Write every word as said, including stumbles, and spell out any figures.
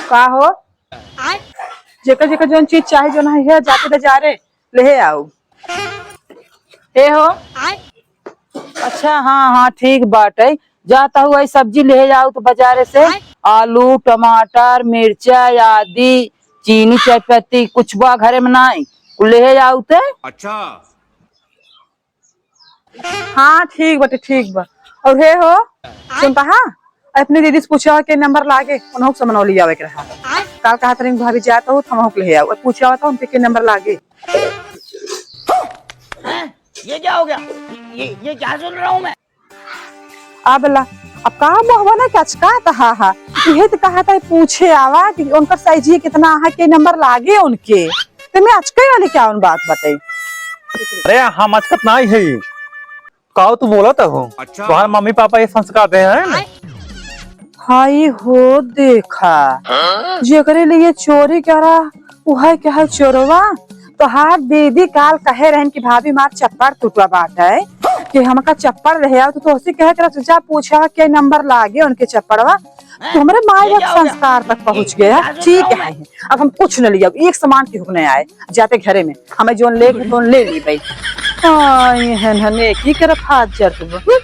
का हो? जेकर जेकर जौन चीज चाही, जौन है, जाते बाजारे लेहे आउ। हे हो? अच्छा, हाँ, हाँ, ठीक बाटे। जाता हुआ ई सब्जी लेहे आउ तो बाजारे से। आलू, टमाटर, मिर्चा, आदि, चीनी, चाय पत्ती, कुछ बा घरे में नाई, कुल लेहे आउ ते। अच्छा। हाँ, ठीक बाटे, ठीक बा। और हे हो, सुनता हा, अपने दीदी से पूछा के नंबर लागे, उन्हों के सामान लियावे के रहा। काल कहा तनी भाभी जात हो, हम के ले आओ। पूछा था उनके के नंबर लागे। हैं? ये क्या हो गया? ये, ये क्या सुन रहा हूँ मैं? अब ला, अब का मोहबा ना कचका तहा हा। इहे तो कहा था पूछे आवा कि उनकर साइज कितना है, के नंबर लागे उनके। तो मैं अचके वाली क्या उन बात बताई? अरे हम अचकत नाई है। काओ तू बोलत हो? अच्छा। तुम्हारे मम्मी पापा ये संस्कार दे हैं ना? हाय हो देखा, जेकरे लिए चोरी करा, उहे कहे चोरवा। तोहार दीदी काल कहे रहन कि भाभी मार चप्पल टूटवा बाटे, कि हमका चप्पल रहे आओ, तो तोहसे कहे करा, जा पूछा के नंबर लागे उनके चप्पलवा। तो हमरे माई बाप संस्कार तक पहुँच गया। ठीक है, अब हम कुछ न लिया, एक सामान की हुक नहीं आए, जाते घरे में हमें जोन ले के तोन ले ली भाई। हाँ, ये हन हन एक ही तरफ हाथ जर तू।